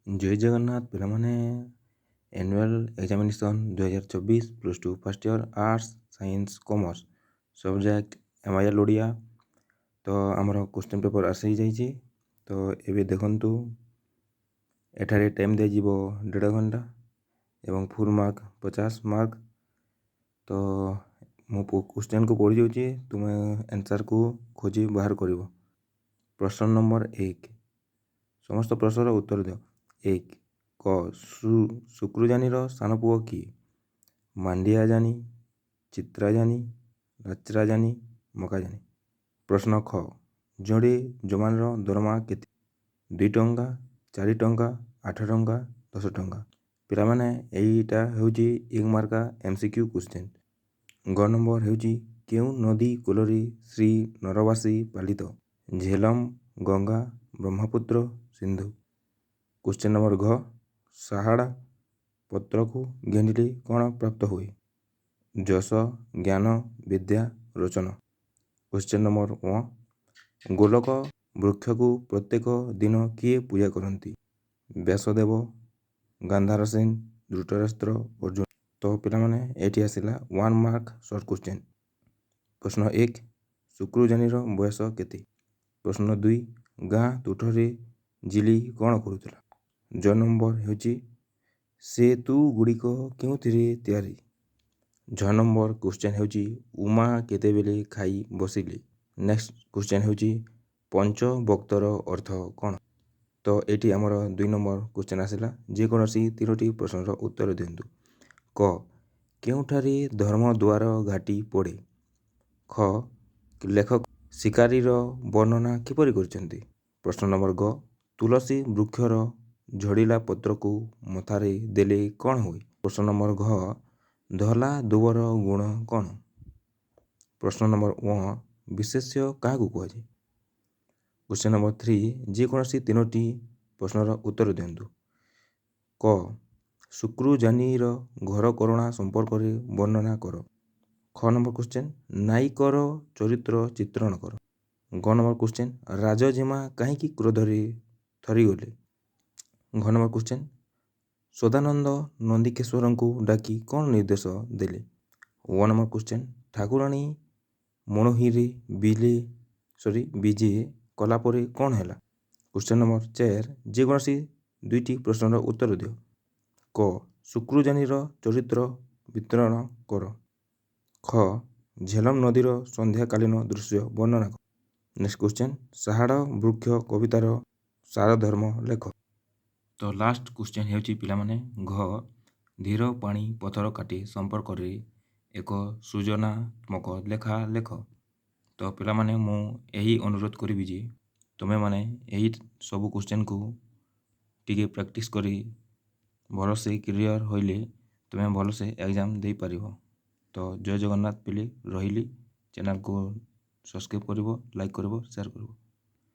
ଜୟ ଜଗନ୍ନାଥ ପିଲାମାନେ। Annual examination 2024, +2 first year, arts, science, commerce subject, MIL Odia. ତ ଆମର question paper ଆସିଯାଇଛି। ତ ଏବେ ଦେଖନ୍ତୁ, ଏଠାରେ ଟାଇମ୍ ଦିଆଯିବ ଦେଢ଼ ଘଣ୍ଟା ଏବଂ ଫୁଲ୍ ମାର୍କ 50 ମାର୍କ। ତ ମୁଁ କ୍ୱେଶ୍ଚନ୍କୁ ପଢ଼ିଯାଉଛି, ତୁମେ ଆନ୍ସର୍କୁ ଖୋଜି ବାହାର କରିବ। ପ୍ରଶ୍ନ ନମ୍ବର 1। ସମସ୍ତ ପ୍ରଶ୍ନର ଉତ୍ତର ଦିଅ। 1, କ ଶୁକ୍ରୁଜାନିର ସାନ ପୁଅ କିଏ? ମାଣ୍ଡିଆ ଜାନି, ଚିତ୍ରା ଜାନି, ଲାଚରା ଜାନି, ମକା ଜାନି। ପ୍ରଶ୍ନ ଖ, ଜଣେ ଯବାନର ଦରମା କେତେ? 2 ଟଙ୍କା, 4 ଟଙ୍କା, 8 ଟଙ୍କା, 10 ଟଙ୍କା। ପିଲାମାନେ, ଏଇଟା ହେଉଛି 1 ମାର୍କା MCQ question. ଗ ନମ୍ବର ହେଉଛି, କେଉଁ ନଦୀ କୂଳରେ ଶ୍ରୀ ନରବାସୀ ପାଲିତ? ଝେଲମ, ଗଙ୍ଗା, ବ୍ରହ୍ମପୁତ୍ର, ସିନ୍ଧୁ। କ୍ୱେଶ୍ଚନ୍ ନମ୍ବର ଘ, ସାହାଡ଼ା ପତ୍ରକୁ ଗେଣ୍ଡିଲେ କ'ଣ ପ୍ରାପ୍ତ ହୁଏ? ଯଶ, ଜ୍ଞାନ, ବିଦ୍ୟା, ରୋଚନ। କ୍ୱେଶ୍ଚନ୍ ନମ୍ବର ଙ, ଗୋଲକ ବୃକ୍ଷକୁ ପ୍ରତ୍ୟେକ ଦିନ କିଏ ପୂଜା କରନ୍ତି? ବ୍ୟାସଦେବ, ଗାନ୍ଧାର ସେନ, ଧୃତରାଷ୍ଟ୍ର, ଅର୍ଜୁନ। ତ ପିଲାମାନେ, ଏଇଠି ଆସିଲା 1 ମାର୍କ ସର୍ଟ କ୍ୱେଶ୍ଚନ୍। ପ୍ରଶ୍ନ 1, ଶୁକ୍ରୁଜାନିର ବୟସ କେତେ? ପ୍ରଶ୍ନ 2, ଗାଁ ତୁଠରେ ଜିଲି କ'ଣ କରୁଥିଲା? ଜ ନମ୍ବର ହେଉଛି, ସେତୁଗୁଡ଼ିକ କେଉଁଥିରେ ତିଆରି? ଝ ନମ୍ବର କ୍ୱେଶ୍ଚନ୍ ହେଉଛି, ଉମା କେତେବେଳେ ଖାଇ ବସିଲେ? ନେକ୍ସଟ କ୍ୱେଶ୍ଚନ୍ ହେଉଛି, ପଞ୍ଚବକ୍ତର ଅର୍ଥ କ'ଣ? ତ ଏଇଠି ଆମର 2 ନମ୍ବର କ୍ୱେଶ୍ଚନ୍ ଆସିଲା। ଯେକୌଣସି ତିନୋଟି ପ୍ରଶ୍ନର ଉତ୍ତର ଦିଅନ୍ତୁ। କ, କେଉଁଠାରେ ଧର୍ମଦ୍ୱାର ଘାଟି ପଡ଼େ? ଖ, ଲେଖକ ଶିକାରୀର ବର୍ଣ୍ଣନା କିପରି କରିଛନ୍ତି? ପ୍ରଶ୍ନ ନମ୍ବର ଗ, ତୁଳସୀ ବୃକ୍ଷର ଝଡ଼ିଲା ପତ୍ରକୁ ମଥାରେ ଦେଲେ କ'ଣ ହୁଏ? ପ୍ରଶ୍ନ ନମ୍ବର ଘ, ଧଳା ଦୁବର ଗୁଣ କ'ଣ? ପ୍ରଶ୍ନ ନମ୍ବର ଙ, ବିଶେଷ୍ୟ କାହାକୁ କୁହାଯାଏ? କ୍ୱେଶ୍ଚନ୍ ନମ୍ବର 3, ଯେକୌଣସି ତିନୋଟି ପ୍ରଶ୍ନର ଉତ୍ତର ଦିଅନ୍ତୁ। କ, ଶୁକ୍ରୁଜାନିର ଘରକରଣା ସମ୍ପର୍କରେ ବର୍ଣ୍ଣନା କର। ଖ ନମ୍ବର କ୍ୱେଶ୍ଚନ୍, ନାୟିକାର ଚରିତ୍ର ଚିତ୍ରଣ କର। ଗ ନମ୍ବର କ୍ୱେଶ୍ଚନ୍, ରାଜଜେମା କାହିଁକି କ୍ରୋଧରେ ଥରିଗଲେ? ଘ ନମ୍ବର କ୍ୱେଶ୍ଚନ୍, ସଦାନନ୍ଦ ନନ୍ଦିକେଶ୍ୱରଙ୍କୁ ଡାକି କ'ଣ ନିର୍ଦ୍ଦେଶ ଦେଲେ? ୱ ନମ୍ବର କ୍ୱେଶ୍ଚନ୍, ଠାକୁରାଣୀ ମଣୋହିରେ ବିଲେ ସରି ବିଜେ କଲା ପରେ କ'ଣ ହେଲା? କ୍ୱେଶ୍ଚନ୍ ନମ୍ବର 4, ଯେକୌଣସି ଦୁଇଟି ପ୍ରଶ୍ନର ଉତ୍ତର ଦିଅ। କ, ଶୁକ୍ରୁଜାନିର ଚରିତ୍ର ବିତରଣ କର। ଖ, ଝେଲମ ନଦୀର ସନ୍ଧ୍ୟାକାଳୀନ ଦୃଶ୍ୟ ବର୍ଣ୍ଣନା କର। ନେକ୍ସଟ କ୍ୱେଶ୍ଚନ୍, ସାହାଡ଼ ବୃକ୍ଷ କବିତାର ସାରଧର୍ମ ଲେଖ। ତ ଲାଷ୍ଟ କ୍ୱେଶ୍ଚନ୍ ହେଉଛି ପିଲାମାନେ, ଘ, ଧୀର ପାଣି ପଥର କାଟେ ସମ୍ପର୍କରେ ଏକ ସୃଜନାତ୍ମକ ଲେଖା ଲେଖ। ତ ପିଲାମାନେ, ମୁଁ ଏହି ଅନୁରୋଧ କରିବି ଯେ ତୁମେମାନେ ଏହି ସବୁ କ୍ୱେଶ୍ଚନ୍କୁ ଟିକେ ପ୍ରାକ୍ଟିସ୍ କରି ଭଲସେ କ୍ଲିଅର୍ ହୋଇଲେ ତୁମେ ଭଲସେ ଏକ୍ଜାମ୍ ଦେଇପାରିବ। ତ ଜୟ ଜଗନ୍ନାଥ ପିଲେ, ରହିଲି। ଚ୍ୟାନେଲ୍କୁ ସବସ୍କ୍ରାଇବ୍ କରିବ, ଲାଇକ୍ କରିବ, ସେୟାର କରିବ।